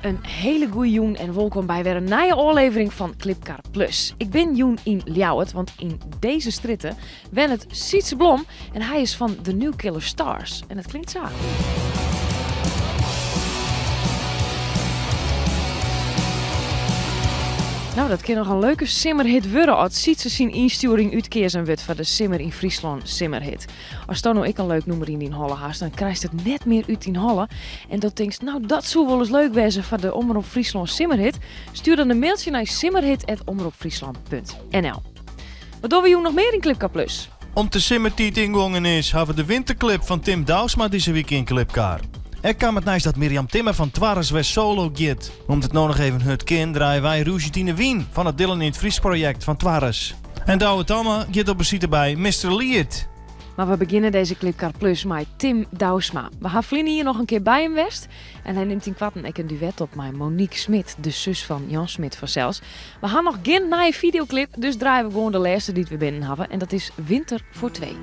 In hele goeie jûn en wolkom by wer in nije ôflevering fan Klipkar Plus. Ik bin jûn yn Ljouwert, want yn dizze strjitte wennet Sytse Blom en hy is fan The New Killer Stars. En it klinkt sa. Nou, dat kin noch in leuke simmerhit wurde as Sytse syn ynstjoering útkeazen wurdt foar de Simmer yn Fryslân Simmerhit. Asto no ek in leuk nûmer yn dyn holle hast, dan krijst it net mear út dyn holle. En do tinkst, nou dat soe wolris leuk wêze foar de Omrop Fryslân Simmerhit. Stjoer dan in mailtsje nei simmerhit@omropfryslan.nl. Wat dogge we jûn noch mear yn Klipkar Plus? Om't de simmertiid yngongen is, hawwe we de winterklip fan Tim Douwsma dizze wike yn Klipkar. Ek kaam it nijs dat Mirjam Timmer fan Twarres wer solo giet. Om't it no noch even hurd kin, draaie wy Rûzjet yn 'e Wyn fan it Dylan yn it Frysk projekt fan Twarres. En Douwe Talma giet op besite by Mister Liet. Mar we begjinne dizze Klipkar Plus mei Tim Douwsma. We ha ferline jier noch in kear by him west en hy nimt ynkoarten ek in duet op mei Monique Smit, de sus fan Jan Smit fansels. We ha noch gjin nije fideoklip, dus draaie we gewoan de lêste dy't we binnen hawwe en dat is Winter voor Twee.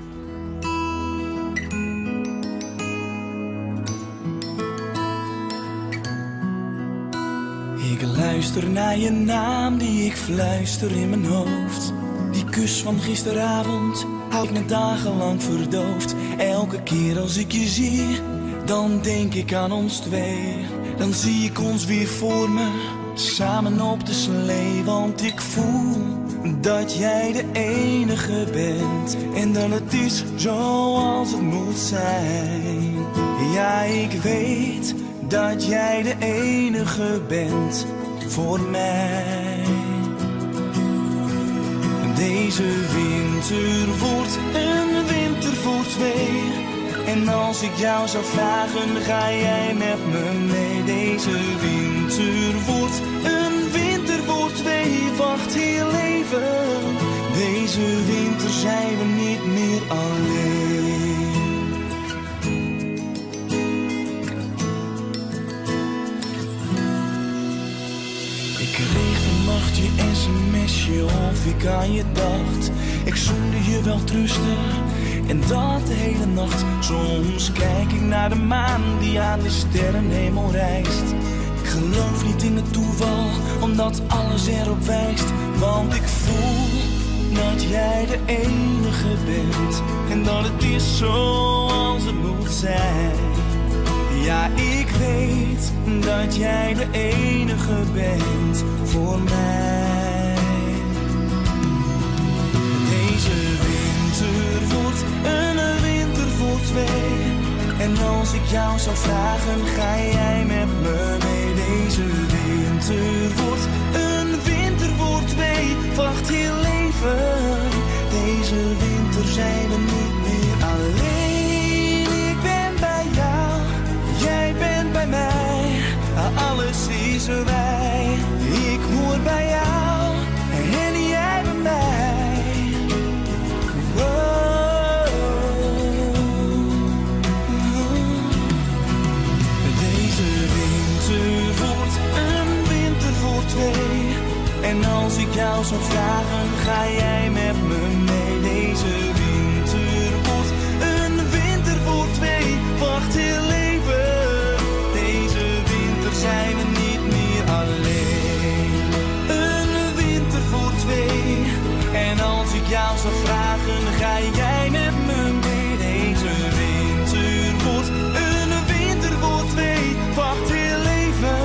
Ik luister naar je naam die ik fluister in mijn hoofd. Die kus van gisteravond houdt me dagenlang verdoofd. Elke keer als ik je zie, dan denk ik aan ons twee. Dan zie ik ons weer voor me, samen op de slee. Want ik voel dat jij de enige bent. En dat het is zoals het moet zijn. Ja, ik weet dat jij de enige bent voor mij. Deze winter wordt een winter voor twee. En als ik jou zou vragen, ga jij met me mee? Deze winter wordt een winter voor twee. Wacht heel even, deze winter zijn we niet meer alleen. Ik kreeg vannacht je sms'je of ik aan je dacht. Ik zoende je welterusten en dat de hele nacht. Soms kijk ik naar de maan die aan de sterrenhemel reist. Ik geloof niet in het toeval, omdat alles erop wijst. Want ik voel dat jij de enige bent en dat het is zoals het moet zijn. Ja, ik weet dat jij de enige bent voor mij. Deze winter wordt een winter voor twee. En als ik jou zou vragen, ga jij met me mee? Deze winter wordt een winter voor twee. Wacht heel even, deze winter zijn we niet meer alleen. Ik ben bij jou, jij bent bij mij. Alles is wij. Ik hoor bij jou en jij bij mij. Wow. Deze winter wordt een winter voor twee. En als ik jou zou vragen, ga jij met me mee? Deze winter wordt een winter voor twee. Wacht heel even, deze winter zijn we niet meer alleen. Een winter voor twee. En als ik jou zou vragen, ga jij met me mee? Deze winter wordt een winter voor twee. Wacht heel even,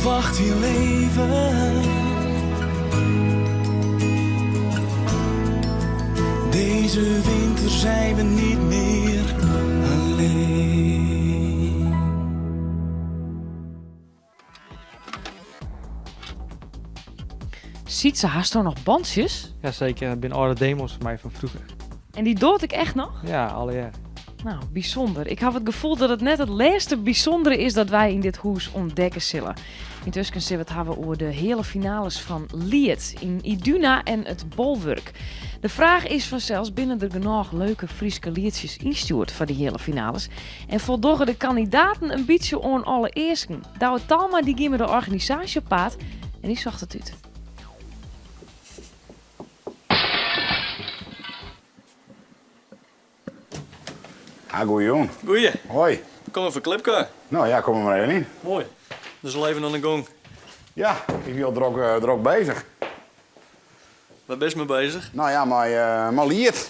wacht heel even. Deze winter zijn we niet meer alleen. Sytse, hasto noch bantsjes? Jazeker, dat binne âlde demos fan my fan froeger. En dy docht ek echt noch? Ja, allegear. Nou, bysûnder. Ik haw it gefoel dat it net it lêste bysûndere is dat wy yn dit hûs ûntdekke sille. Yntusken sille we it hawwe oer de heale finales fan Liet yn Iduna en it Bolwurk. De fraach is fansels, binne der genôch leuke Fryske lietsjes ynstjoerd foar de heale finales? En foldogge de kandidaten in bytsje oan alle easken? Douwe Talma dy gie mei de organisaasje op paad en dy socht it út. Ha, goeie jûn. Goeie. Hoi. Kom even klipke. No ja, kom der mar even yn. Moai. Dus leven oan de gong. Ja, ik wie al drok, eh, drok bezich. Wêr bist mei bezich? No ja, mei, eh, mei Liet.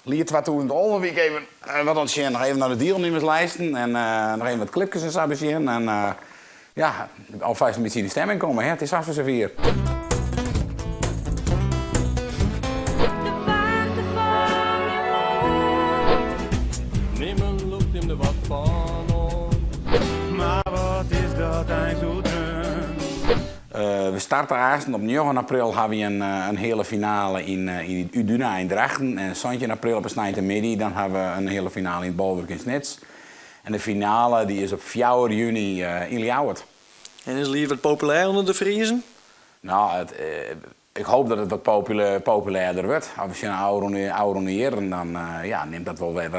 Liet 2011 wie ik even eh, wat oan it sjen. Noch even nei de dielnimmerslijsten en eh, noch even wat klipkes en sa besjen. En eh, ja, alfêst in bytsje yn de stemming komme, hè. It is hast safier. De waarmte fan dyn mûle. Nimmen lûkt him der wat fan oan. Mar wat is dat eins oerdreaun? We starte aansten op njoggen april ha wy in heale finale yn Iduna yn Drachten en 17 april op 'e sneintemiddei dan ha we in heale finale yn it Bolwurk yn Snits. En de finale dy is op fjouwer juny yn Ljouwert. En is Liet wat populêr ûnder de Friezen? No, it, ik hoop dat it wat populêrder wurdt. As we sjen ôfrûne jierren, dan ja, nimt dat wol wer,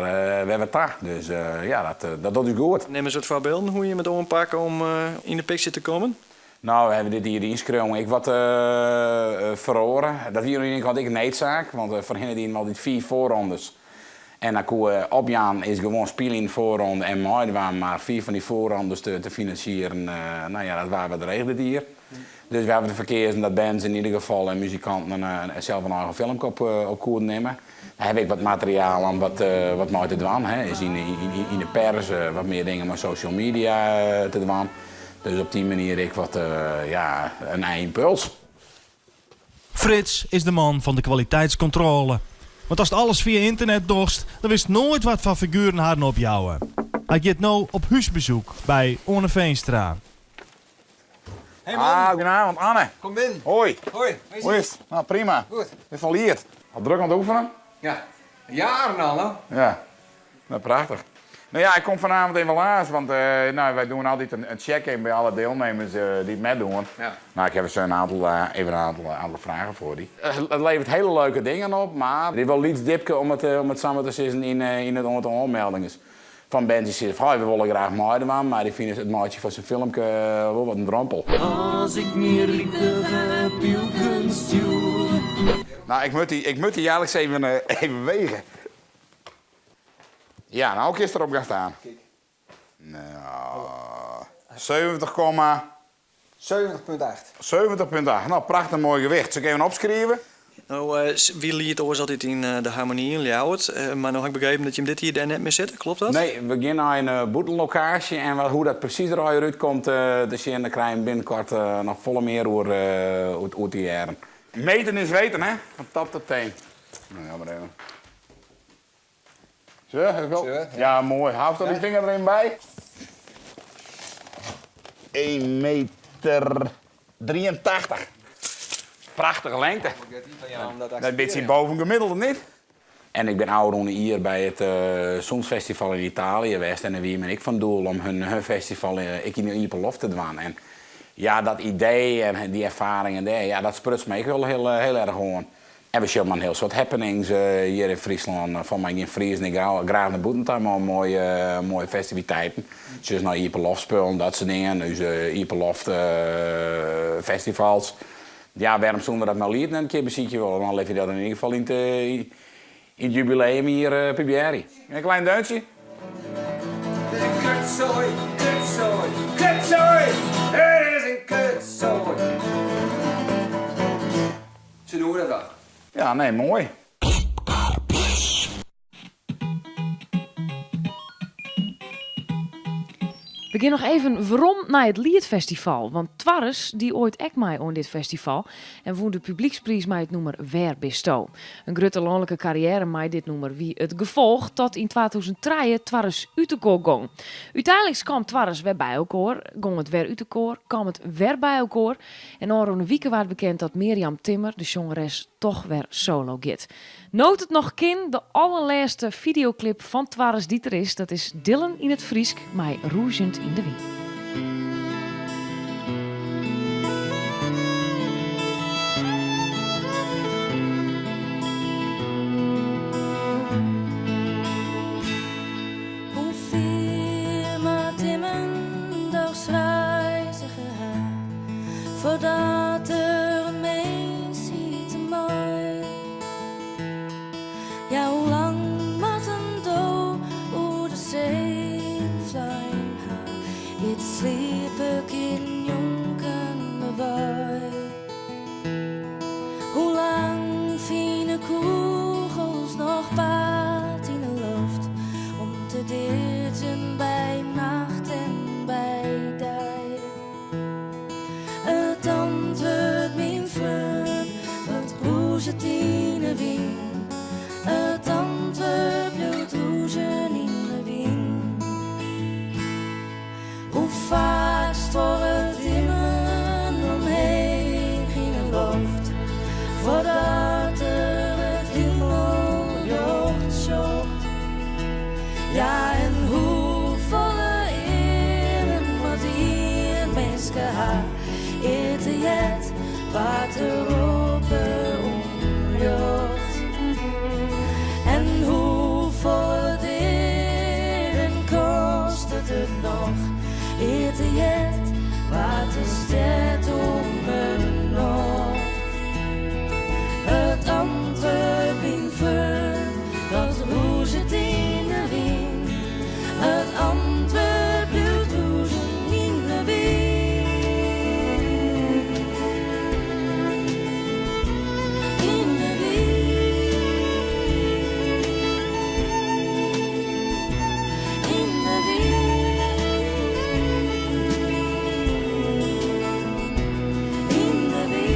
wer wat ta. Dus ja, dat, dat docht ús goed. Nim ris wat foarbylden hoe't jim it oanpakke om yn de picture te kommen. No, we hawwe dit jier de ynskriuwing ek wat feroare. Dat wie oan de iene kant ek needsaak, want foarhinne dienen we altyd fiif foarrondes. En dan koe opjaan is gewoan spylje yn de foarronde en meidwaan, mar fiif fan dy foarrondes te finansieren, no ja, dat waard wat dreech dit jier. Dus we hawwe derfoar keazen dat bands yn ieder gefal en muzikanten sels in eigen filmke op koene nimme. Dan hawwe ik wat materiaal om wat, wat mei te dwaan. Hè. Is yn, yn, yn de pers wat mear dingen mei social media te dwaan. Dus op dy manier ek wat, ja, in nije ympuls. Frits is de man fan de kwaliteitskontrôle. Want ast alles fia ynternet dochst, dan witst noait wat foar figueren harren opjouwe. Hy giet no op húsbezoek by Oane Veenstra. Hey man. Ah, goedenavond Anne. Kom binnen. Hoi. Hoi. Hoe is het? Nou, prima. Goed. Weer fan Liet. Al drok oan it oefenen? Ja, jaren al, hè? Ja. Nou, prachtich. Nou ja, ik kom vanavond even lâns, want eh, nou, wy dogge altyd in check-in by alle dielnimmers dy't meidoen. Ja. Nou, ik ha ris in oantal, even in oantal fragen foar dy. It leveret hiele leuke dingen op, mar der is wol in lyts dipke om it samar te sizzen yn it oantal oanmeldingen. Fan bands dy't sizze fan, "Hoi, we wolle graach meidwaan, mar dy fine it meitsjen fan sa'n filmke wol wat in drompel. As ik myn ritige pylken stjoer. Nou, ik moat dy, ik moat dy eiliks even, even wege. Ja, no kinst derop gean stean. Kijk. Nou, 70, komma. 70,8. 70,8. Nou, prachtich moai gewicht. Sil ik even opskriuwe? No, wie Liet oars altyd yn de Harmonie yn Ljouwert, mar no ha ik begrepen dat jim dit jier dêr net mear sitte, klopt dat? Nee, we gean nei in bûtenlokaasje en wat, hoe dat presys der allegear út komt te sjen, dêr krije we binnenkort noch folle mear oer, oer te hearren. Meten is weten, hè? Van top tot teen. Nou, ja, maar even. Zo, is wel. Ja, moai. Hâldst dyn finger der even by? 1 meter 83. Prachtige lengte. Dat bytsje boven gemiddelde, net? En ik bin ôfrûne jier by it Sûnsfestival yn Italië west en dêr wie men ek fan doel om hun festival ek yn de iepen loft te dwaan. En ja, dat idee en dy erfaringen dêr, ja, dat spruts my ek wol hiel, hiel erch oan. En we sjogge mar in hiel soad happenings hjir yn Fryslân. Fan my gean Friezen ek graach nei bûten ta mei moaie, moaie festiviteiten. Sjoch nei iepenloftspullen, dat soart dingen, ús iepenloftfestivals. Ja, wêrom soene we dat mei Liet net in kear besykje wolle? Dan litte we dat yn ieder gefal yn it jubileumjier probearje. In klein deuntsje. De kutsoai, kutsoai, kutsoai, it is in kutsoai. Ze doen dat wel. Ja, nee, moai. We gean noch even werom nei it Lietfestival, want Twarres die oait ek mei oan dit festival en wûn de publykspriis mei it nûmer Wêr bisto. In grutte lanlike karriêre mei dit nûmer wie it gefolch tot yn 2003 Twarres út elkoar gong. Uteinliks kaam Twarres wer by elkoar, gong it wer út elkoar, kaam it wer by elkoar en ôfrûne wike waard bekend dat Mirjam Timmer, de sjongeres, toch wer solo giet. No't it noch kin, de allerlêste fideoklip fan Twarres dy't der is, dat is Dylan yn it Frysk mei Rûzjend yn de Wyn. Hoe fier moat immen dochs reizge ha foardat er in mins hjite mei? Ja, hoe lang moat in do oer de see fleie? rûzet yn 'e wyn. It antwurd bliuwt rûzen yn 'e wyn. Hoe faak stoar it immen omheech yn 'e loft foardat er it himeljocht sjocht? Ja, en hoefolle earen moat ien minske ha ear't er heart wa't der op 'e ûnrjocht? En hoefolle deaden kostet it noch ear't er heart wa't der stjert om 'e nocht? It antwurd, myn freon, dat rûzet yn 'e wyn. It antwurd bliuwt rûzen yn 'e wyn. Yn 'e wyn. Yn 'e wyn. Yn 'e wyn.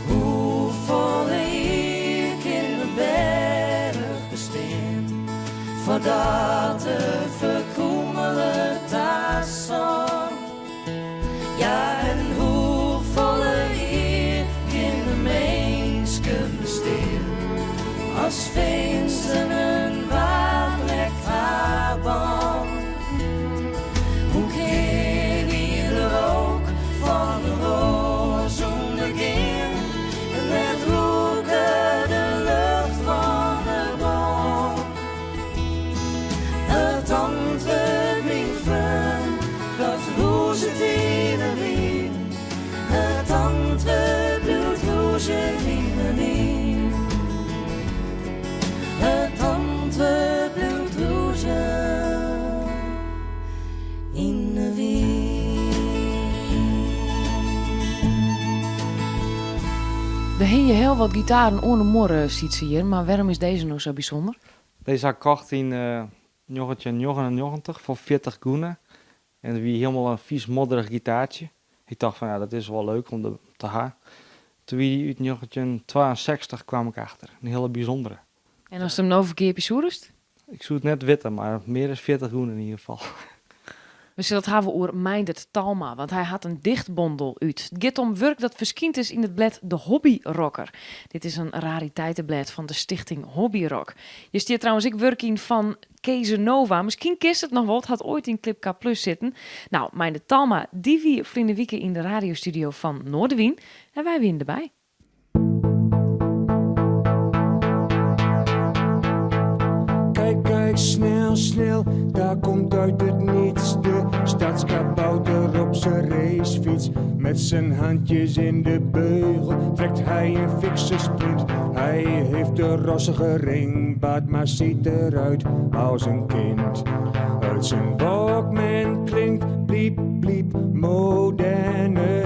Hoefolle jier kin in berch bestean foardat er ferkrûmelet ta sân? Ja, en hoefolle jier kin in minske bestean as finzen in waarmlek ta bân? Hoe kin ien de rook fan de roas ûndergean en net rûke de lucht fan de brân? It antwurd, myn freon, dat rûzet yn 'e wyn. It antwurd bliuwt rûzen yn 'e wyn. It antwurd bliuwt rûzen yn 'e wyn. Der hingje hiel wat gitaren oan de muorre, Sytse hjir, mar wêrom is dizze no sa bysûnder? Dizze ha ik kocht yn 1999 foar 40 gûne en it wie hielendal in fies modderich gitaartsje. Ik tocht fan ja, dat is wol leuk om te ha. Toen wie dy út 1962 kwam ik achter. In hiele bysûndere. En ast him no ferkeapje soest? Ik soe it net witte, mar mear as 40 gûne yn ieder gefal. We sille it hawwe oer Meindert Talma, want hy hat in dichtbondel út. It giet om wurk dat ferskynd is yn it blêd De Hobbyrocker. Dit is in rariteiteblêd fan de Stichting Hobbyrock. Hjir stiet trouwens ek wurk yn fan Kees Nova. Miskien kinst it noch wol, it hat oait yn Klip K Plus sitten. No, Meindert Talma, dy wie ferline wike yn de radiostudio fan Noardewyn en wy wienen derby. Kijk, kijk, snel, snel, daar komt uit het niets de stadskabouter op zijn racefiets. Met zijn handjes in de beugel trekt hij een fikse sprint. Hij heeft de rossige ringbaard, maar ziet eruit als een kind. Uit zijn Walkman klinkt bliep, bliep, moderne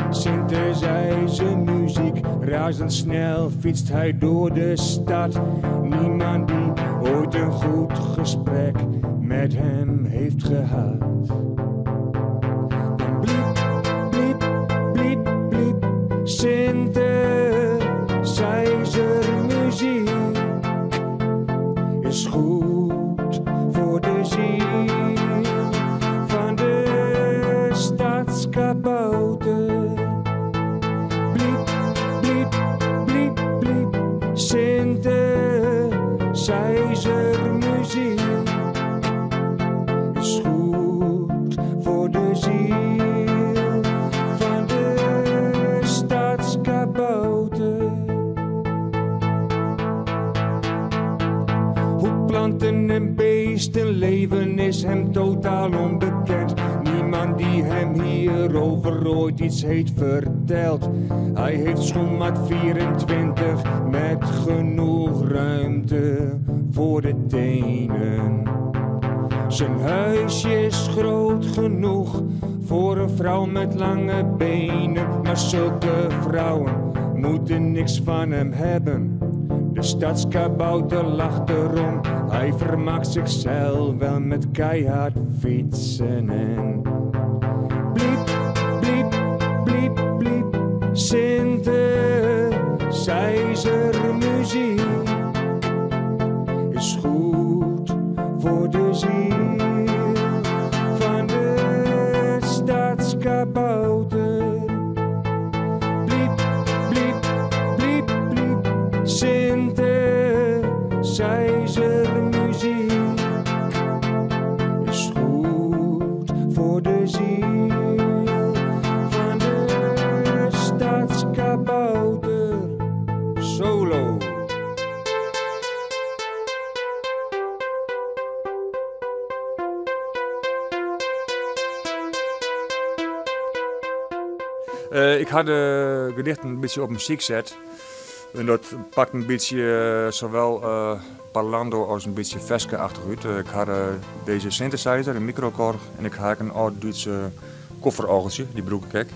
synthesizer muziek. Razendsnel fietst hij door de stad. Niemand die ooit een goed gesprek met hem heeft gehad. Dan bliep, bliep, bliep, bliep, synthesizer muziek is goed voor de ziel van de stadskabouter. Bliep, bliep, bliep, bliep, synthesizer muziek is goed voor de ziel van de stadskabouter. Hoe planten en beesten leven is hem totaal onbekend. Niemand die hem hierover ooit iets heeft verteld. Hij heeft schoenmaat 24 met genoeg ruimte voor de tenen. Zijn huisje is groot genoeg voor een vrouw met lange benen. Maar zulke vrouwen moeten niks van hem hebben. De stadskabouter lacht erom, hij vermaakt zichzelf wel met keihard fietsen en bliep, bliep, bliep, bliep, Synthesizermuziek is goed voor de ziel van de stadskabouter. Bliep, bliep, bliep, bliep, synthesizermuziek is goed voor de ziel van de stadskabouter. Solo. Ik ha de gedichten in bytsje op muzyk set. En dat pakt in bytsje sawol parlando as in bytsje ferske-achtich út. Ik ha dizze synthesizer, in microkorg, en ik ha ek in âld Dútse kofferoargeltsje, dy brûk ik ek.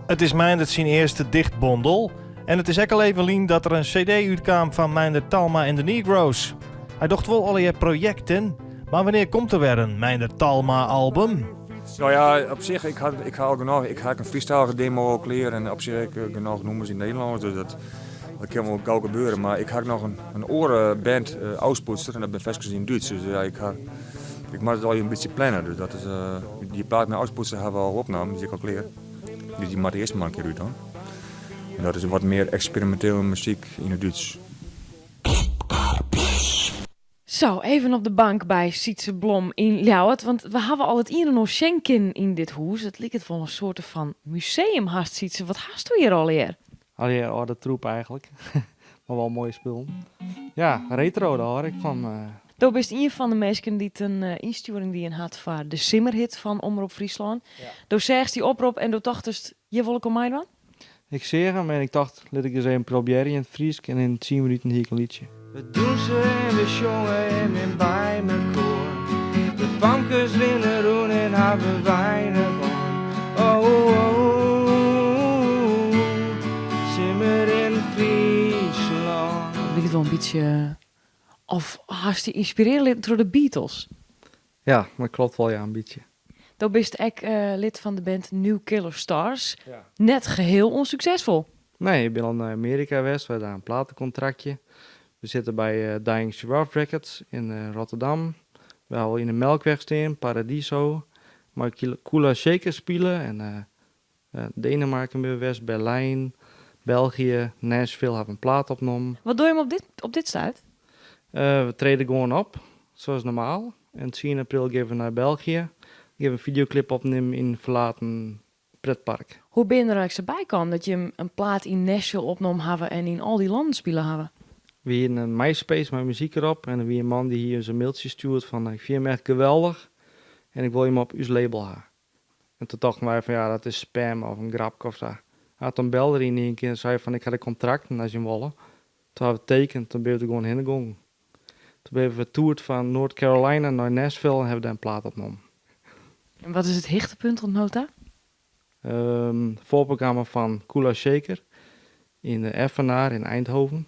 It is Meindert syn earste dichtbondel. En it is ek al even lyn dat der in CD útkaam fan Meindert Talma en de Negroes. Hy docht wol allegear projekten, mar wannear komt der wer in Meindert Talma album? No ja, op sich, ik ha, ik ha al genôch. Ik ha ek in Frysktalige demo al klear en op sich ek genôch nûmers yn it Nederlânsk, dus dat, dat kin wol gau gebeure. Mar ik ha ek noch in oare band, Auspoetster, en dat binne ferskes yn it Dútsk. Dus ja, ik ha, ik moat it allegear in bytsje planne. Dus dat is, dy plaat mei Auspoetster ha we al opnaam, dy is ek al klear. Dus dy moat earst mar in kear út dan. En dat is wat mear eksperimintele muzyk yn it Dútsk. Zo, even op de bank by Sytse Blom yn Ljouwert, want we hawwe al it ien en oar sjen kinnen yn dit hûs. It liket wol in soarte fan museum hast, Sytse. Wat hasto hjir allegear? Allegear âlde troep eigentlik, mar wol moaie spullen. Ja, retro, dêr hâld ik fan. Do bist ien fan de minsken dy't in ynstjoering dien hat foar de simmerhit fan Omrop Fryslân. Do seachst dy oprop en do tochtest, hjir wol ik oan meidwaan? Ik seach him en ik tocht, lit ik ris even probearje yn it Frysk en yn tsien minuten hie ik in lietsje. We dûnse en we sjonge en bin by mekoar. De famkes rinne rûn en hawwe weinich oan. Oh, oh, simmer yn Fryslân. It liket wol in bytsje of hast dy ynspirearje litten troch de Beatles. Ja, dat klopt wol, ja, in bytsje. Do bist ek lid fan de band New Killer Stars. Net geheel onsuccesvol. Nee, ik bin al nei Amearika west, we ha dêr in platekontraktje. We sitte by Dying Giraffe Records yn Rotterdam. We hawwe al yn de Melkweg stean, Paradiso, mei Kula Shaker spile en Denemarken binne we west, Berlijn, België, Nashville hawwe we in plaat opnommen. Wat dogge jim op dit stuit? We trede gewoan op, sa as normaal. En tsien april gean we nei België. Gean we in fideoklip opnimmen yn in ferlaten pretpark. Hoe binne der eigentlik sa by kaam dat jim in plaat yn Nashville opnommen hawwe en yn al dy lannen spile hawwe? We hienen in MySpace mei muzyk derop en der wie in man dy hie ús in mailtsje stjoerd fan ik fyn jim echt geweldich en ik wol jim op ús label ha. En toen tochten wy fan ja, dat is spam of in grapke of sa. Ja, toen belde er yn ien kear en sei fan ik ha de kontrakten as jim wolle. Toen ha we tekend, toen binne we der gewoan hinne gongen. Toen binne we toerd fan North Carolina nei Nashville en hawwe dêr in plaat opnommen. En wat is it hichtepunt oant no ta? Foarprogramma fan Kula Shaker yn de Effenaar yn Eindhoven.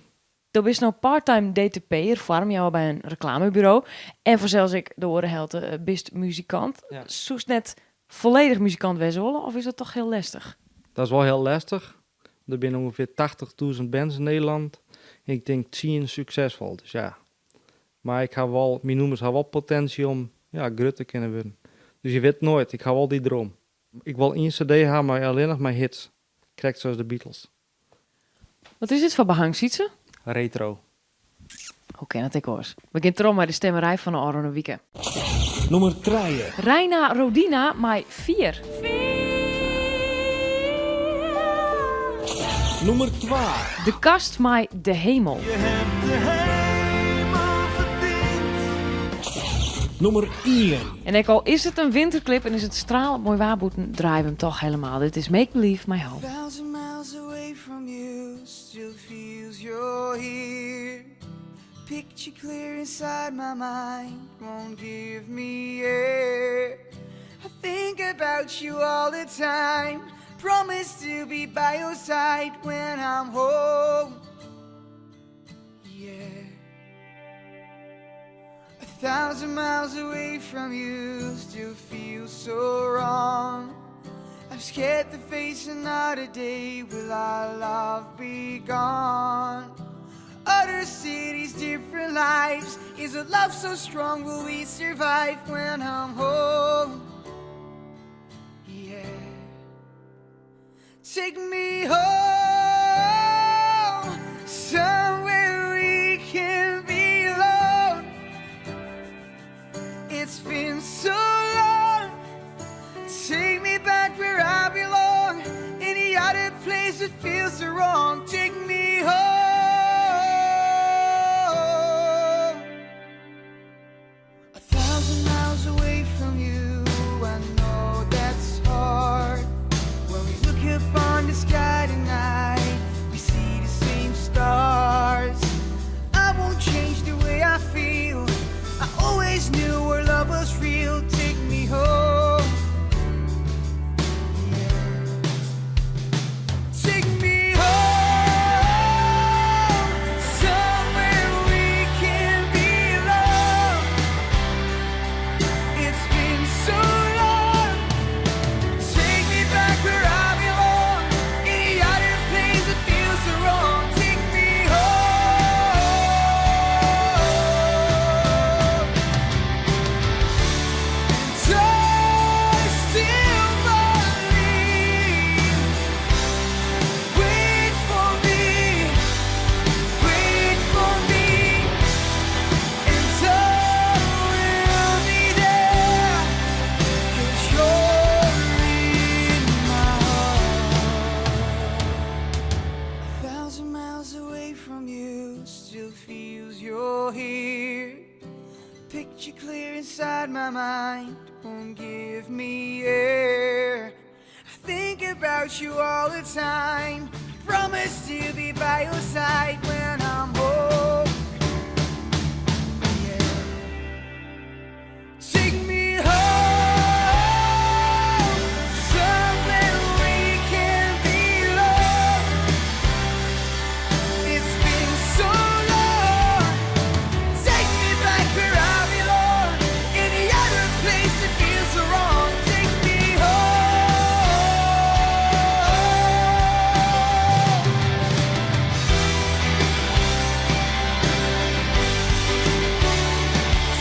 Do bist no parttime DTP'er, foarmjouwer by in reklameburo. En fansels ek de oare helte bist muzikant. Soest net folledich muzikant wêze wolle of is dat toch hiel lestich? Dat is wol hiel lestich. Der binne ûngefear 80.000 bands yn Nederlân en ik tink tsien suksesfol. Dus ja. Mar ik ha wol, myn nûmers ha wol potinsje om ja, grut te kinnen wurden. Dus je wit noait, ik ha wol dy droom. Ik wol ien CD ha mei allinnich mar hits, krekt sa as de Beatles. Wat is dit foar behang, Sytse? Retro. Hoe kin it ek oars? We gean troch mei de stemmerij fan de ôfrûne wike. Nûmer trije. Reina Rodina mei Fier. Nûmer twa. De Kast mei De Hemel. Je hebt de hemel verdiend. Nûmer ien. En ek al is it in winterklip en is it stralend moai waar bûten, draaie we him toch helemaal. Dit is Make Believe mei Home. Thousand miles away from you, still feels you're here. Picture clear inside my mind, won't give me air. I think about you all the time. Promise to be by your side when I'm home. Thousand miles away from you still feels so wrong. I'm scared to face another day. Will our love be gone? Other cities, different lives. Is a love so strong? Will we survive when I'm home? Yeah. Take me home, somewhere we can be alone. It's been so long. Take me back where I belong. Any other place it feels so wrong. Take me home. A thousand miles away from you, I know that's hard. When we look up on the sky tonight, we see the same stars. I won't change the way I feel. I always knew our love was real. Take me home. Yeah. Take me home, somewhere we can be alone. It's been so long. Take me back where I belong. Any other place that feels so wrong. Take me home. And I still believe. Wait for me. Wait for me. And I will be there. 'Cause you're in my heart. A thousand miles away from you, still feels you're here. Picture clear inside my mind, won't give me air. I think about you all the time. Promise to be by your side when I'm home. Yeah. Take me home, somewhere we can be alone. It's been so long. Take me back where I belong. Any other place that feels so wrong. Take me home.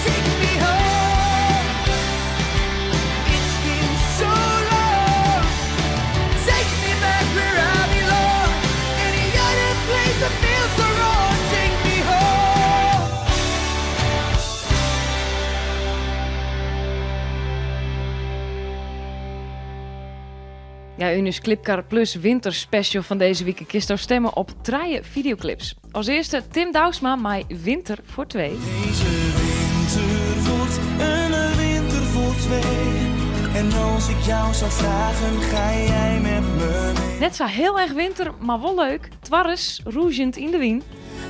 Take me home. It's been so long. Take me back where I belong. Any other place that feels so wrong. Take me home. Ja, yn ús Klipkar Plus winterspecial fan dizze wike kinsto stimme op trije videoclips. As earste Tim Douwsma mei Winter voor twee. Deze winter wordt een winter voor twee. En als ik jou zou vragen, ga jij met me mee? Net sa hiel erch winter, mar wol leuk. Twarres, Rûzjend yn de wyn.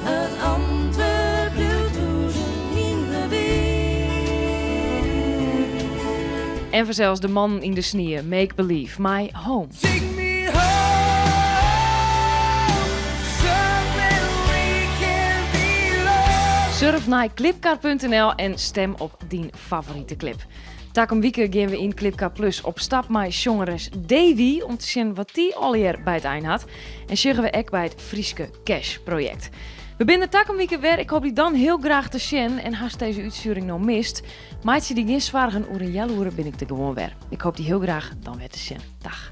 It antwurd bliuwt rûzjen yn de wyn. En fansels de man yn de snie, Make Believe, mei Home. Take me home, somewhere we can be alone. Surf nei klipkar.nl en stim op dyn favorite clip. Takom wike geane we yn Klipkar Plus op stap mei sjongeres Davy om te sjen wat dy allegear by it ein hat. En sjogge we ek by it Fryske Cash projekt. We binne takom wike wer. Ik hoopje dy dan hiel graach te sjen. En hast dizze útstjoering no mist? Meitsje dy gjin soargen, oer in healoere bin ik der gewoan wer. Ik hoopje dy hiel graach dan wer te sjen. Dag.